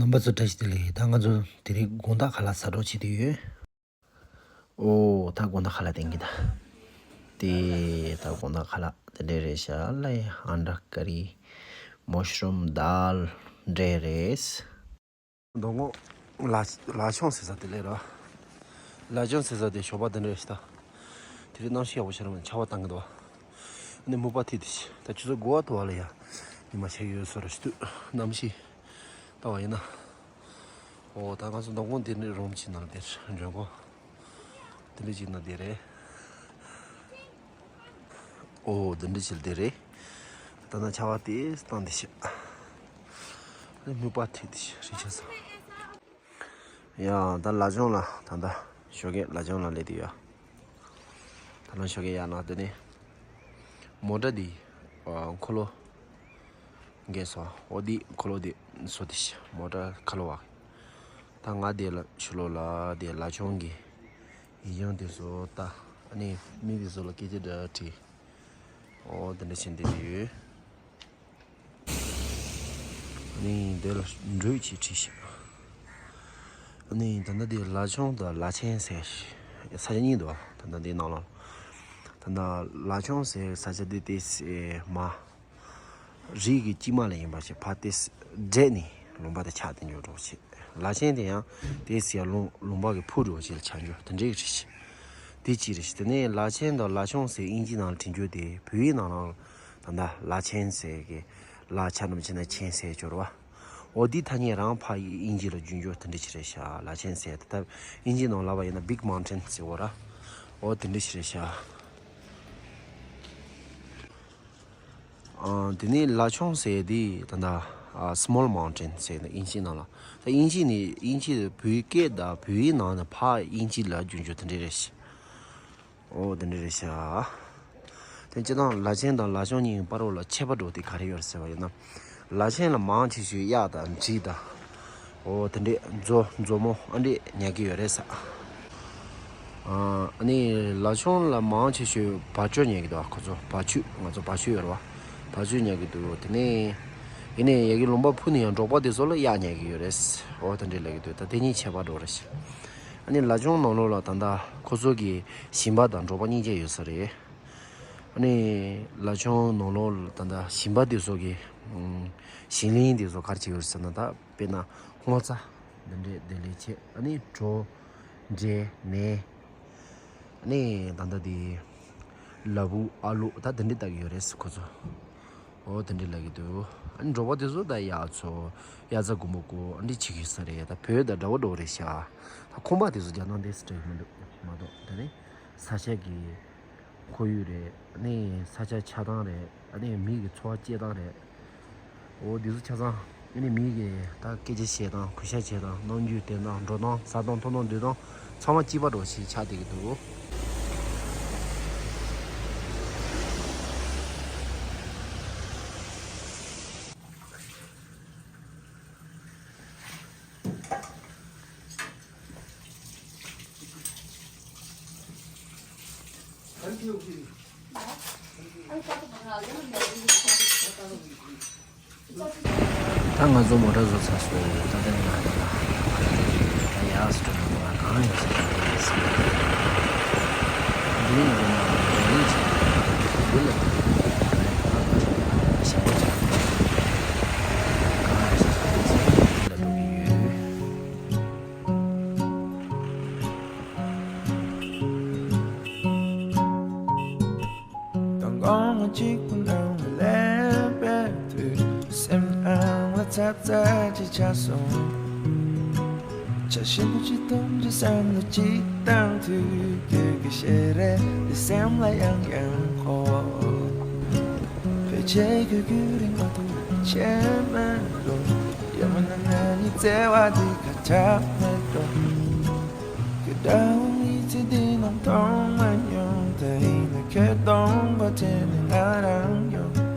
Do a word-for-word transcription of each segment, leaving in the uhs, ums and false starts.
རྣམ་པ་ཚོ་བཀྲ་ཤིས་བདེ་ལེགས། ད་ང་ཚོ་དེ་རིང་དགོང་དག་ཁ་ལག་ཟ་འགྲོ་བྱེད་དུ་ཡོད། ཨོ་ད་དགོང་དག་ཁ་ལག་དེང་གི་ད། དེ་ད་དགོང་དག་ཁ་ལག་དེ་འདྲས་རེད་ཤག་ལ། ཨན་ཌ་ཀ་རི། མོ་ཤ་རུམ་དཱལ་འདྲས་རེད། མདོ་སྔོན་ལ་ལ་ཆུང་ཟེར་ས་དེ་ལས་ར། ལ་ཆུང་ཟེར་ས་དེ་ཞོགས་པ་དེ་འདྲས་ཤག་ད། དེ་རིང་གནམ་གཤིས་ཡག་པོ་ཞིག་རེད་མ། ཆར་པ་བཏང་གི་འདུག་ཨ་ནི་སྨུག་པ་ཐིག་དེ་ཤི། ད་ཆུ་ཚོད་དགུ་པ་དུ་བ་ལ་ཡ་ཉི་མ་ཤར་གྱི་ཡོད་ས་རེད་ཤག་ད། གནམ་གཤིས་ལྟ་བ་ཡིན་ན། ཨོ་ད་ང་ཚོ་མདོ་སྔོན་དེ་ནས་རུམ་གཅིག་ནང་ལ་དེར་འཇོན་གོ། དེ་འདྲ་གཅིག་ན་དེ་རེད། ཨོ་དེ་འདྲ་གཅིག་ལ་དེ་རེད། ད་ནང་ཆར་པ་དེ་བཏང་དེ་ཤི། ཨ་ནི་སྨུག་པ་ཐིག་དེ་ཤི་རེད་ཤག་ས། ཡ་ད་ལ་ཆུང་ལ་ད་ད་ཞོགས་ཀས་ལ་ཆུང་ལ་སླེབས་དུས་ཡ། ད་ལ་ཞོགས་ཀས་ཡར་ན་དེ་ནས་མོ་ཊ་འདི་ཨ་འཁོར་ལོ་འགས་སོ། ཨོ་འདི་འཁོར་ལོ་འདི་བཟོ་དེ་ཤི། མོ་ཊ་ཁ་ལོ་བ། ད་ང་དེ་ལ་ཕྱི་ལོགས་ལ་དེ་ལ་ཆུང་གི་ཡིག་རྒྱུགས་དེ་ཚོ་ལྟ། ཨ་ནི་མི་དེ་ཚོ་ལ་སྐད་ཆ་འདྲ་དྲིས། ཨོ་དེ་འདྲ་བྱས་བསྡད་ཡོད། ཨ་ནི་དེ་ལ་འགྲོས་ཅིག་བྲིས་ཤག་ཨ་ནི་ད་ལྟ་དེ་ལ་ཆུང་དང་ལ་ཆེན་ཟེར་ས་ཆ་གཉིས་འདུག་ད་ལྟ་དེའི་ནང་ལ། ད་ལྟ་ལ་ཆུང་ཟེར་ས་ཆ་དེ་དེ་སེ་མ། རི་གི་དཀྱིལ་མ་ལ་ཡིན་པ་ཞིག་ཕར་ཏེ་བགྲད་ནས་ལུང་པ་དེ་ཆགས་ཏེ་འགྱོ་འགྲོ་བྱེད། ལ་ཆེན་དེ་ཡང་དེ་སི་ཡ་ལུང་ལུང་པ་གི་ཕུ་འགྲོ་བྱེད་ལ་ཆགས་འགྱོ་དེ་འདྲའི་རེད་ཤག་དེ་གཅིག་རེད་ཤག་དེ་ནས་ལ་ཆེན་དང་ལ་ཆུང་ཟེར་དབྱིན་ཇི་ནང་ལ་བྲིས་འགྱོ་དེ་བོད་ཡིག་ནང་ལ་ད་ལྟ་ལ་ཆེན་ཟེར་གི་ལ་ཆ་རྣམས་ཕྱེ་ན་ཆེན་ཟེར་འགྱོ་ར་བ། འོ་དེ་ཐ་སྙད་རང་ཕ་ཡིག་དབྱིན་ཇི་ལ་བསྒྱུར་འགྱོ་དེ་འདྲ་ཅིག་རེད་ཤག་ལ་ཆེན་ཟེར་དེ་ད་དབྱིན་ཇི་ནང་ལ་བ་ཡིན་ན་big mountain ཟེར་བ་ར། འོ་དེ་འདྲ་ཅིག་རེད་ཤག་ཨ། དེ་ནས་ལ་ཆུང་ཟེར་དེ་ད་ལྟ་ཨ་small mountain ཟེར་ནས་དབྱིན་ཇི་ནང་ལ། ད་དབྱིན་ཇི་ནས་དབྱིན་ཇི་བོད་སྐད་དང་བོད་ཡིག་ནང་ནས་ཕར་དབྱིན་ཇི་ལ་བསྒྱུར་འགྱོ་དེ་འདྲ་རེད་ཤག་འོ་དེ་འདྲ་རེད་ཤག་དེ་སྤྱིར་བཏང་ལ་ཆེན་དང་ལ་ཆུང་གཉིས་བར་ལ་ཁྱད་པར་འདྲ་བོ་དེ་ག་རེ་ཡོད་རེད་ཟེར་བ་ཡིན་ན། ལ་ཆེན་ལ་མང་ཆེ་ཤོས་གཡག་དང་འབྲི་དང་། འོ་དེ་འདྲས་མཛོ་མཛོ་མོ་ཨ་འདྲས་ཉར་གྱི་ཡོད་རེད་ས། ཨ་ནི་ལ་ཆུང་ལ་མང་ཆེ་ཤོས་བ་ཅོ་ཉར་གྱི་འདུག་ཁོ་ཚོ་བ་ཕྱུགས་ང་ཚོ་བ་ཕྱུགས་ཡོད་རེད་བ། བ་ཕྱུགས་ཉར་གྱི་འདུག་དེ་ནས་ཡིན་ནའི་ཡ་གི་ལུང་པ་ཕུ་ནས་ཡང་འབྲོག་པ་དེ་ཚོ་ལ་གཡག་ཉར་གྱི་ཡོད་རེད། འོ་དེ་འདྲས་ལབ་ཀྱི་འདུག་ད་དེ་གཉིས་ཁྱད་པར་འདྲ་བོ་རེད་ཤག་ཨ་ནི་ལ་ཆུང་ནང་ལོགས་ལ་ད་ལྟ་ཁོ་ཚོ་གི་ཞིང་པ་དང་འབྲོག་པ་གཉིས་ཀ་ཡོད་ས་རེད། ཨ་ནི་ལ་ཆུང་ནང་ལོགས་ལ་ད་ལྟ་ཞིང་པ་དེ་ཚོ་གི་ཨུམ་ཞིང་ལས་དེ་ཚོ་ག་རེ་བྱེད་ཀྱི་ཡོད་ཟེར་ན། ད་དཔེར་ན་སྔོ་ཚྭ་འདི་འདྲས་དེ་ལས་བྱེད། ཨ་ནི་གྲོ་འབྲས་ནས་ཨ་ནི་ད་ལྟ་དེ་ལ་ཕུག་ཨ་ལུ་ད་དེ་འདྲས་བཏབ་ཀྱི་ཡོད་རེད་ཁོ་ཚོ། འོ་དེ་འདྲས་ལབ་ཀྱི་འདུག་ཨ་ནི་འབྲོག་པ་དེ་ཚོ་ད་གཡག་ཚོ་གཡག་རྫ་དགུན་འབུ་རྐོ་ཨ་འདྲས་བྱེད་ཀྱི་ཡོད་ས་རེད། ད་བོད་དང་འདྲ་བོ་འདྲ་བོ་རེད་ཤག་ད་ཁང་པ་དེ་ཚོ་རྒྱ་ནག་འདི་སི་ཊེལ་མི་འདུག་མ་གཏོགས་དེ་ནི་ས་ཆ་གི་ཁོར་ཡུག་རེད། ཨ་ནི་ས་ཆ་ཆགས་སྟངས་རེད། ཨ་ནི་མི་གི་འཚོ་བ་སྐྱེལ་སྟངས་རེད། འོ་འདི་ཚོ་ཆ་ཚང་ཨ་ནི་མི་གི་ད་སྐད་ཆ་བཤད་སྟངས་གུས་ཞབས་བྱེད་སྟངས་རྣམ་འགྱུར་བསྟན་སྟངས་འགྲོ་སྟངས་ཟ་སྟངས་འཐུང་སྟངས་སྡོད་སྟངས་ཚང་མ་གཅིག་པ་འདྲ་བོ་ཞིག་ཆགས་བསྡད་ཀྱི་འདུག་ད་ང་ཚོ་མོ་ཊ་བཟོ་ཚར་སོང་། ད་ལྟ་ང་ད་ལ་ད་ཡག་སི་ཊོ་ལ་གང་ཡོད་ས་རེད་ཟེར་ན། འདི་ཡིན་འདི་ན་འདི་ལ་ཞེན་པོ་ཆགས་གང་ཡོད་ས་རེད་ཟེར་ན། འདི་ལ་འགྲོ་གི་ཡོད། དང་གོང་མ་གཅིག་པུ་ནང་ལ་སླེབས་པའི་དུས། སེམས་ནང་ལ་ཚབ་ཚབ་ཅིག་ཆགས་སོང་། བྱ་ཞིམ་པོ་ཅིག་འཐུང་རྒྱུ་བསམ་བློ་ཅིག་བཏང་དུས། དུས་ཀྱི་ཞལ་རས་འདི་སེམས་ལ་ཡང་ཡང་འཁོར། ཕལ་ཆེར་ཁོས་རྒྱུན་རིང་མ་ཐུག་ཆེ་མེད་འགྲོ། ཡང་མིན་ན་ང་གཉིས་བརྩེ་བ་འདི་ཁ་ཁྱབ་མེད་འགྲོ། ཁྱོད་འདྲ་བོ་མི་ཚེ་འདི་ནང་མཐོང་མ་མྱོང་། དེ་ཡིན་ན་ཁྱོད་སྟོང་པ་དྲན་ནས་ང་རང་ཡོང་།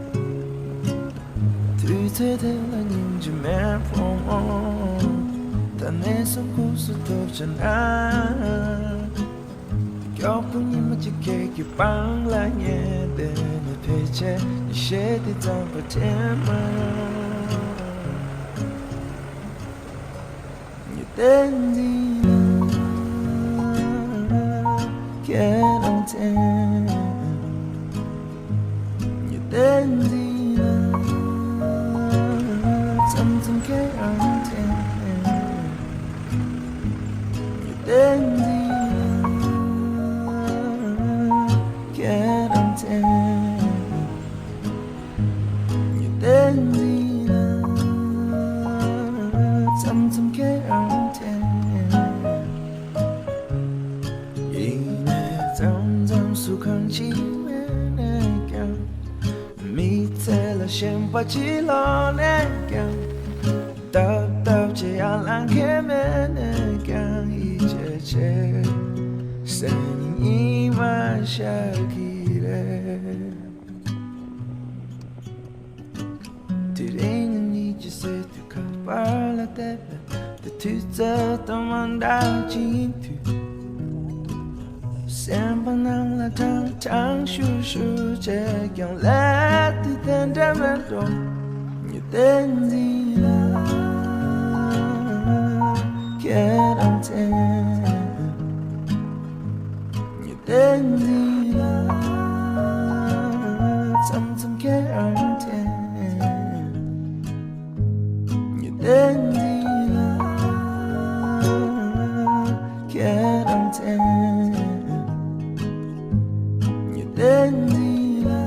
དུས་ཚོད་དེ་ལ་སྙིང་རྗེ་མེད་ཕོ་མོ། ད་ནས་བཟུང་ཁུག་སུ་ཐུབ་བྱུང་ན། མགྱོགས་པོ་ཉི་མ་གཅིག་ཁྱེད་ཀྱི་པང་ལ་ཉལ་བསྡད་ནས། ཕལ་ཆེར་ཉིན་ཤས་འདི་ཙམ་པ་དྲན་མ་ཡོང་། བསྟན་འཛིན་ལགས་ཁྱེད་རང་མཚན། བསྟན་འཛིན་ལགས་མཚམས་མཚམས་ཁྱེད་རང་མཚན། བསྟན་འཛིན་ལགས་ཁྱེད་རང་མཚན། བསྟན་འཛིན་ལགས་མཚམས་མཚམས་ཁྱེད་རང་མཚན། ཡིན་ནའི་མཚམས་མཚམས་སུ་གང་ཅི་མེད་ནས་ཀྱང་། མི་ཚེ་ལ་ཞེན་པ་ཅི་ལོག་ནས་ཀྱང་། སྟབས་སྟབས་ཀྱིས་ཡར་ལངས་མཁན་མེད་ནས་ཀྱང་། ཡིད་ཆེས་བྱེད་སེམས་ཉིད་མ་ཤར་གི་རེད། དེ་རིང་ཉིད་ཀྱི་སྲིད་དུ་ཁ་པར་ལ་བལྟས་པས། དེ་དུས་ཚོད་དང་མ་འདྲ་ཅིག་ཡིན་དུས། སེམས་པ་ནང་ལ་ཀྲང་ཀྲང་ཤུར་ཤུར་བྱས་ཀྱང་། ལས་དེ་དེ་འདྲ་མེད་འགྲོ། བསྟན་འཛིན་ལགས་ཁྱེད་རང་མཚན། བསྟན་འཛིན་ལགས་མཚམས་མཚམས་ཁྱེད་རང་མཚན། བསྟན་འཛིན་ལགས་ཁྱེད་རང་མཚན། བསྟན་འཛིན་ལགས་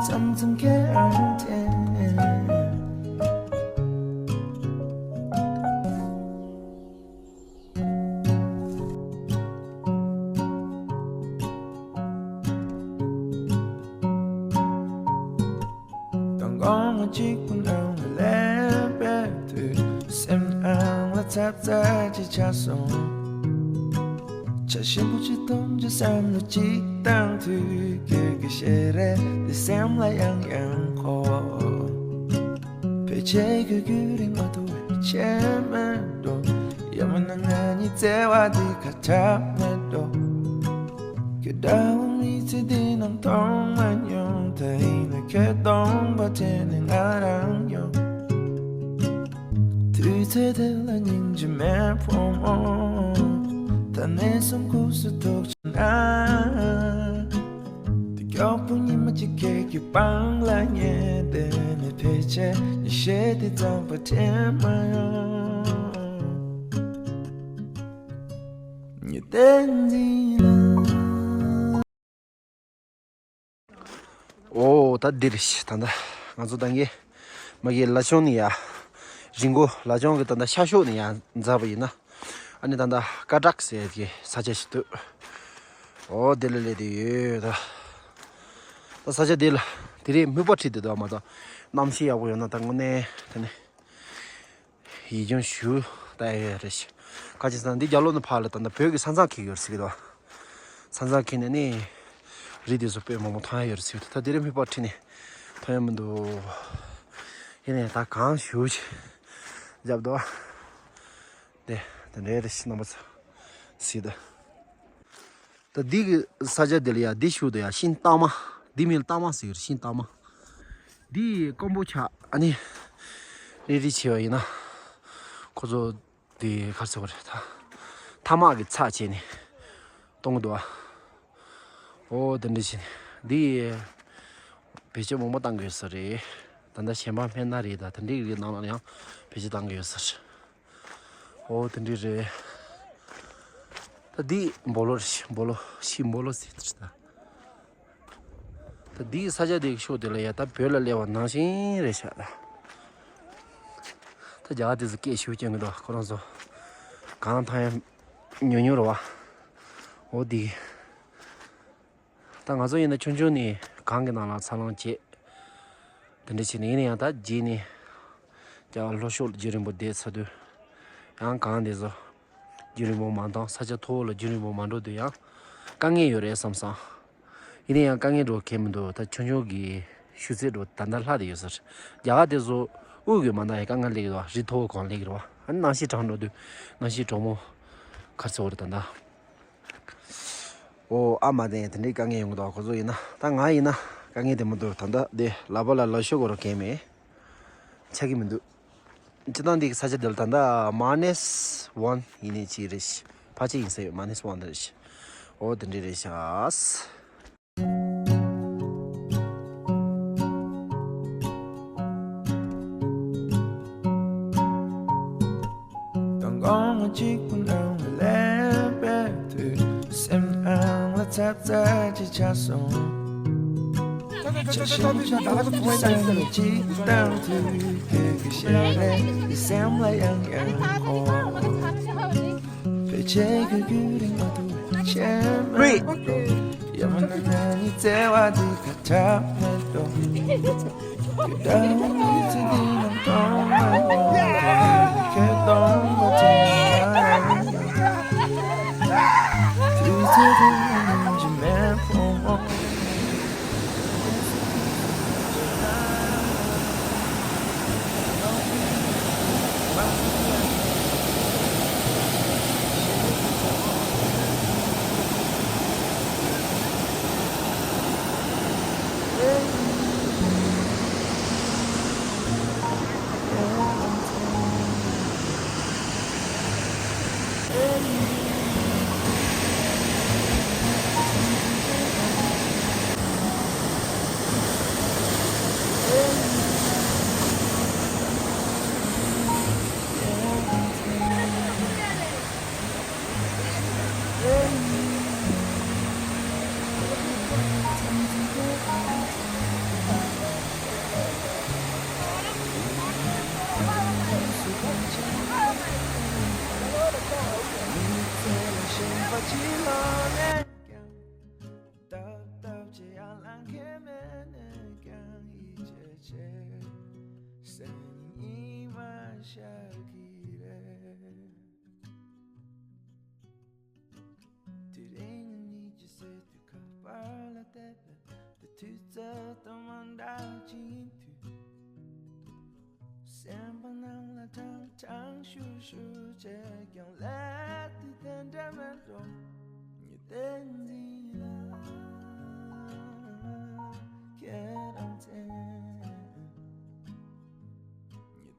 མཚམས་མཚམས་ཁྱེད་རང་མཚན། མདང་དགོང་མོ་གཅིག་པུ་ནང་ལ་སླེབས་པའི་དུས། སེམས་ནང་ལ་ཚ་ཚ་ཅིག་ཆགས་སོང་། བྱ་ཞིམ་པོ་ཅིག་འཐུང་རྒྱུ་བསམ་བློ་ཅིག་བཏང་དུས། སྐྱིད་ཀྱི་ཞལ་རས་འདི་སེམས་ལ་ཡང་ཡང་འཁོར། ཕལ་ཆེར་ཁྱོད་རྒྱུན་རིང་མ་ཐུབ་པའི་ཆད་མེད་འགྲོ། ཡང་མིན་ན་ང་གཉིས་བརྩེ་བ་འདི་ཁ་གྲག་མེད་འགྲོ། ཁྱོད་འདྲ་བོ་མི་ཚེ་འདི་ནང་མཐོང་མ་མྱོང་། ད་ཡིན་ན་ཁྱོད་སྟོང་པ་དྲན་ནས་ང་རང་ཡོང་། དུས་ཚོད་དེ་ལ་སྙིང་རྗེ་མེད་ཕོ་མོ། ད་ནས་བཟུང་ཁུག་སུ་ཐུག་ཅིག་ན། དེ་མགྱོགས་པོ་ཉི་མ་གཅིག་ཁྱེད་ཀྱི་པང་ལ་ཉལ་བསྡད་ནས། ཕལ་ཆེར་ཉི་ཤེལ་དེ་ཙམ་པ་དྲན་མ་ཡོང་། ཉི་བསྟན་འཛིན་ལགས། ཨོ་ད་འདིར་ད་ལྟ་ང་ཚོ་ད་གིན་མ་གི་ལ་ཆུང་ནས་ཡར་རི་མགོ། ལ་ཆུང་གི་ད་ལྟ་ཤར་ཕྱོགས་ནས་ཡར་འཛེགས་པ་ཡིན་ན། ཨ་ནི་ད་ལྟ་སྐ་བྲག་ཟེར་གྱི་ས་ཆ་ཞིག་འདུག་ཨོ་དེ་ལ་སླེབས་བསྡད་ཡོད་ད། ད་ས་ཆ་དེ་ལ་དེ་རིང་སྨུག་པ་འཁྲིགས་བསྡད་འདུག་མ་གཏོགས། གནམ་གཤིས་ཡག་པོ་ཡོད་ན་ད་དངོས་གནས་ད་ནི་ཡིད་འཇོན་ཞུ་ད་ཡོད་རེད་ཤག་ག་ཅི་ཟེར་ན་འདི་རྒྱབ་ལོགས་ནས་ཕར་ལ་ད་ལྟ་བོད་ཀྱི་ས་མཚམས་འཁེལ་ཡོད་ཟེར་གྱི་འདུག་ས་མཚམས་འཁེལ་ནས་ནི་རི་དེ་ཚོ་དཔེ་མང་པོ་མཐོང་ཡ་ཡོད་རེད་ཟེར་གྱི་འདུག་ད་དེ་རིང་སྨུག་པ་འཁྲིགས་ནས་མཐོང་ཡ་མི་འདུག་ཡིན་ནའི་ད་གངས་ཞེ་པོ་ཅིག་རྒྱབ་འདུག་དེ་དེ་འདྲའི་རེད་ཤག་རྣམ་པ་ཚོ་གཟིགས་དང་། ད་འདི་གི་ས་ཆ་འདི་ལ་ཡ་འདི་ཞུ་དང་ཡ་ཤིང་སྟག་མ། འདི་མིང་ལ་སྟག་མ་ཟེར་གྱི་རེད། ཤིང་སྟག་མ། འདི་ཀམ་པོ་ཆ་ཨ་ནི་རེ་རེ་བྱས་པ་ཡིན་ན་ཁོ་ཚོ་འདི་ག་རེ་ཟེར་དགོས་རེད། ད་ཐ་མག་གི་ཚྭ་བྱས་ནས་གཏོང་གི་འདུག་ཨ། ཨོ་དེ་འདྲ་བྱས་ནས་འདི་བེད་སྤྱོད་མང་པོ་བཏང་གི་ཡོད་ས་རེད། ད་ལྟ་གཞན་པ་སྨན་སྣ་རེད། ད་དེ་འདྲའི་རིགས་ནང་ལ་ཡང་བེད་སྤྱོད་བཏང་གི་ཡོད་ས་རེད། ཨོ་དེ་འདྲ་རེད། ད་འདི་སྦོ་ལོགས་རེད། སྦོ་ལོགས་ཤིང་སྦོ་ལོགས་ཟེར་དེ་རེད་ད། ད་འདིའི་ས་ཆ་དེ་གི་ཕྱོགས་དེ་ལ་ཡ་ད་བོད་ལ་སླེབས་པ་ནང་བཞིན་རེད་ཤག་ད་རྒྱ་གར་དེ་ཚོ་སྐད་ཞེ་པོ་སྐྱོན་གི་འདུག་ཁོ་རང་ཚོ་གངས་ཐང་ཡ་ཉུང་ཉུང་རེད་བ། འོ་དེ་གི་ད་ང་ཚོ་ཡིན་ན་ཆུང་ཆུང་ནས་གངས་ཀྱི་ནང་ལ་འཚར་ལོངས་བྱས། དེ་འདྲ་བྱས་ནས་ཡིན་ན་ཡང་ད་རྗེས་ནས་རྒྱ་གར་ལྷོ་ཕྱོགས་ལ་རྒྱུན་རིང་པོ་བསྡད་ཚར་དུས་ཡང་གངས་དེ་ཚོ་རྒྱུན་རིང་པོ་མ་འཐོར། ས་ཆ་མཐོ་བོ་ལ་རྒྱུན་རིང་པོ་མ་འགྲོ་དུས་ཡང་དཀའ་ངལ་ཡོད་རེད་བསམ་སོང་། ཡིན་ན་ཡང་དཀའ་ངལ་འགྲོ་གལ་མི་འདུག་ད་ཆུང་ཆུང་གི་ཆུ་ཚད་འགྲོ་ད་ལྟ་ལྷག་བསྡད་ཡོད་ས་རེད། རྒྱ་གར་དེ་ཚོ་དབུས་ཀྱི་མ་འདང་ཡང་དཀའ་ངལ་སླེབས་ཀྱི་འདུག་རི་མཐོ་བོ་གང་སླེབས་ཀྱི་རེད་བ། ཨ་ནི་གནམ་གཤིས་གྲང་འགྲོ་དུས་གནམ་གཤིས་གྲང་མོ་ག་རེ་ཟེར་དགོས་རེད་ད་ལྟ། ཨོ་ཨ་མ་དེ་དེ་འདྲའི་དཀའ་ངལ་ཡོང་གི་འདུག་ཁོ་ཚོ་ཡིན་ན། ད་ང་ཡིན་ན་དཀའ་ངལ་དེ་མི་འདུག་ད་ལྟ་དེ་ལག་པ་ལ་ལག་ཤོབ་དགོས་རོགས་གལ་མེད། ཆགས་ཀྱི་མི་འདུག་སྤྱིར་བཏང་འདི་གི་ས་ཆ་འདི་ལ་ད་ལྟ་མ་ནེས་ཝན་ཡིན་ནི་ཅི་རེད་ཤག་ཕལ་ཆེར་ཡིན་ས་ཡོད། མ་ནེས་ཝན་རེད་ཤག་འོ་དེ་འདྲ་རེད་ཤག་དང་དགོང་མོ་གཅིག་པུ་ནང་ལ་ལན་པའི་དུས། སེམས་ནང་ལ་ཚབ་ཚབ་ཅིག་ཆགས་སོང་། ཆ་ཤས་ཀྱི་ས་ནས་ཅིག་བཏང་དུས། ཁྱོད་ཀྱི་ཞལ་རས་འདི་སེམས་ལ་ཡང་ཡང་འཁོར། ཕལ་ཆེར་ཁྱོད་རྒྱུན་རིང་མ་ཐུབ་བྱས་མ་འགྲོ། ཡང་མིན་ན་ང་གཉིས་བརྩེ་བ་འདི་ཁ་གྲག་མེད་འགྲོ། ཁྱོད་འདྲ་བོ་མི་ཚེ་འདི་ནང་མཐོང་མ་མྱོང་། ཁྱོད་གཏོང་བ་དེ་ང་རང་ཡིན། དུས་ཚོད་དེ་ནང་སྙིང་རྗེ་མེད་ཕོ་མོ། སྟབས་སྟབས་ཀྱིས་ཡར་ལངས་ཁེ་མེད་ནས་ཀྱང་ཡིད་ཆེས་ཆེ། སང་ཉིན་ཉི་མ་ཤར་གི་རེད། དེ་རིང་ཉིད་ཀྱི་སྲིད་དུ་ཁ་པར་ལ་བལྟས་པས། དེ་དུས་ཚོད་དང་མ་འདྲ་ཅིག་ཡིན་དུས། སེམས་པ་ནང་ལ་ཀྲང་ཀྲང་ཤུར་ཤུར་བྱས་ཀྱང་ལས་དེ་དེ་འདྲ་མེད་འགྲོ། ཉི་ཟླའི་འཛིན་ལ་ཁྱེད་རང་འཐེན། ཉི་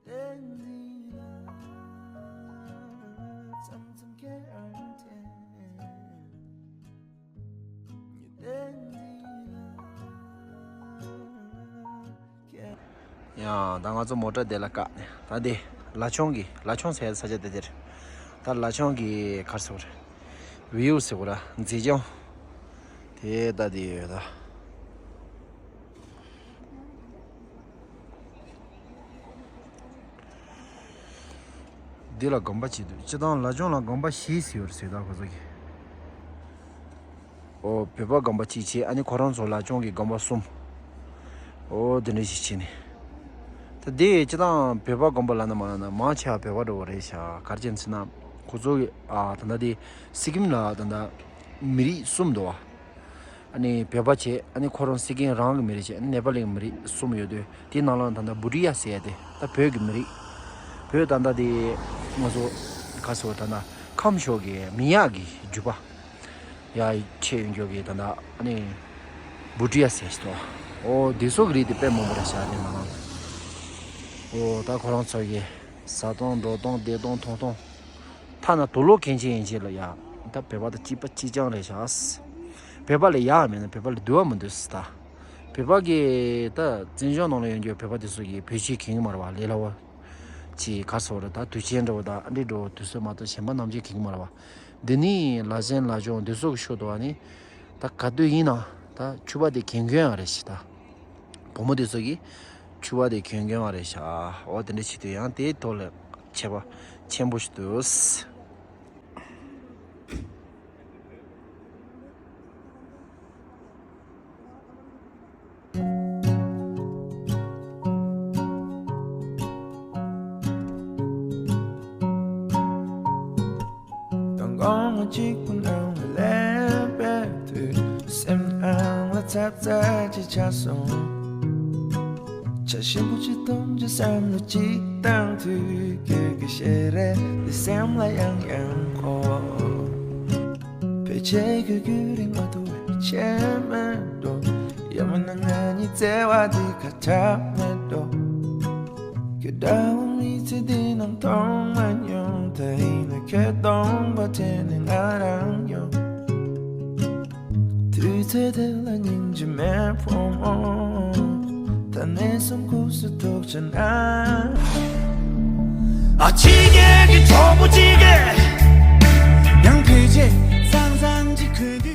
ཟླའི་འཛིན་ལ་མཚམས་མཚམས་ཁྱེད་རང་འཐེན། ཡང་ད་ང་ཚོ་མོ་ཊ་དེ་ལ་བཀག་ནས། ད་དེ་ལ་ཆུང་གི་ལ་ཆུང་ཟེར་ས་ཆ་དེ་དེར། ད་ལ་ཆུང་གི་གར་སོང་རེད། བིའུ་ཟེར་བ་ར་མཛེས་ལྗོངས་དེ་ད་དེ་ཡོད་ད། འདི་ལ་དགོན་པ་གཅིག་འདུག་སྤྱིར་བཏང་ལ་ཆུང་ལ་དགོན་པ་བཞི་ཟེར་ཡོད་རེད་ཟེར་ད་ཁོ་ཚོ་གིས། ཨོ་བོད་པ་དགོན་པ་གཅིག་བྱས། ཨ་ནི་ཁོ་རང་ཚོ་ལ་ཆུང་གི་དགོན་པ་གསུམ། ཨོ་དེ་འདྲ་ཞིག་བྱས་ནས། ད་འདི་སྤྱིར་བཏང་བོད་པ་དགོན་པ་ལབ་ན་མ་ལབ་ན་མང་ཆེ་བ་བོད་པ་འདྲ་བོ་རེད་ཤག་ག་རེ་བྱས་ཟེར་ན་ཁོ་ཚོ་གི་ཨ་ད་ལྟ་དེ་སི་ཀིམ་ལ་ད་ལྟ་མི་རིགས་གསུམ་འདུག་བ། ཨ་ནི་བོད་པ་བྱས། ཨ་ནི་ཁོ་རང་སི་ཀིམ་རང་གི་མི་རིགས་བྱས། ཨ་ནི་ནེ་པ་ལི་གི་མི་རིགས་གསུམ་ཡོད་དུས། དེའི་ནང་ལ་ད་ལྟ་བྷུ་ཊི་ཡ་ཟེར་ཡ་དེ་ད་བོད་ཀྱི་མི་རིགས། བོད་ད་ལྟ་དེ་ང་ཚོ་ག་ཟེར་བ་ད་ལྟ་ཁམས་ཕྱོགས་ཀྱི་མི་ཉག་གི་རྒྱུད་པ་ཡ་ཆེ་ཡོད་མགྱོགས་ཀྱི་ད་ལྟ་ཨ་ནི་བྷུ་ཊི་ཡ་ཟེར་ཞིག་འདུག་ཨོ་དེ་ཚོ་གི་རིགས་དེ་དཔེ་མང་པོ་རེད་ཤག་དེ་ནང་ལ། ཨོ་ད་ཁོ་རང་ཚོ་གི་ཟ་སྟངས་འགྲོ་སྟངས་བསྡད་སྟངས་མཐོང་སྟངས། ཐ་ན་དུག་ལོག་གན་ཆེ་ཡན་ཆེ་ལ་ཡ། ད་བོད་པ་དང་གཅིག་པ་གཅིག་རྐྱང་རེད་ཤག་བོད་པ་ལ་ཡག་མེད་ན་བོད་པ་ལ་འདུལ་བ་མི་འདུག་ཟེར་ད། བོད་པ་གི་ད་བཙན་བྱོལ་ནང་ལ་ཡོད་རྒྱུ་བོད་པ་དེ་ཚོ་གི་བོད་ཆས་གྱོན་གི་མ་རེད་བ། ལས་སླ་བོ་ཅིག་ག་ཟེར་བ་རེད། ད་དུས་ཆེན་འདྲ་བོ་ད་ཨ་འདྲི་འདྲ་བོ་དུས་ཚོད་མ་གཏོགས་གཞན་པ་ནམ་རྒྱུན་གྱོན་གི་མ་རེད་བ། འདི་ནི་ལ་ཆེན་ལ་ཆུང་འདི་ཚོ་གི་ཤུལ་དུ་བ་ནི། ད་ག་དུས་ཡིན་ན་ད་ཕྱུ་པ་དེ་གྱོན་གྱོན་ཡང་རེད་ཤག་ད། བུ་མོ་དེ་ཚོ་གིས་ཕྱུ་པ་དེ་གྱོན་གྱོན་བ་རེད་ཤག་འོ་དེ་འདྲ་བྱེད་དུས་ཡང་དེའི་ཐོག་ལ་ཁྱད་པར་ཆེན་པོ་ཞིག་འདུག་དང་དགོང་མོ་གཅིག་པུ་ནང་ལ་ལན་པའི་དུས། སེམས་ནང་ལ་ཚབ་ཚབ་ཅིག་ཆགས་སོང་། ཆ་ཞིམ་པོ་ཅིག་འཐུང་རྒྱུ་བསམ་བློ་ཅིག་བཏང་དུས། ཁྱོད་ཀྱི་ཞལ་རས་འདི་སེམས་ལ་ཡང་ཡང་འཁོར། ཕལ་ཆེར་ཁྱོད་རྒྱུན་རིང་མ་ཐུབ་བྱས་མེད་འགྲོ། ཡང་མིན་ན་ང་གཉིས་བརྩེ་བ་འདི་ཁ་གྲག་མེད་འགྲོ། ཁྱོད་འདྲ་བོ་མི་ཚེ་འདི། དུས་ཚོད་དེ་ལ་སྙིང་རྗེ་མེད་ཕོ་མོ། ད་ནས་བཟུང་ཁུག་སུ་ཐུག་ཆེན་ཨ། ཨ་ཕྱི་རྒྱལ་གྱི་གྲོགས་པོ་གཅིག་གིས། ཡང་ཕལ་ཆེར་ཙང་ཙང་གཅིག་གོན་དུས།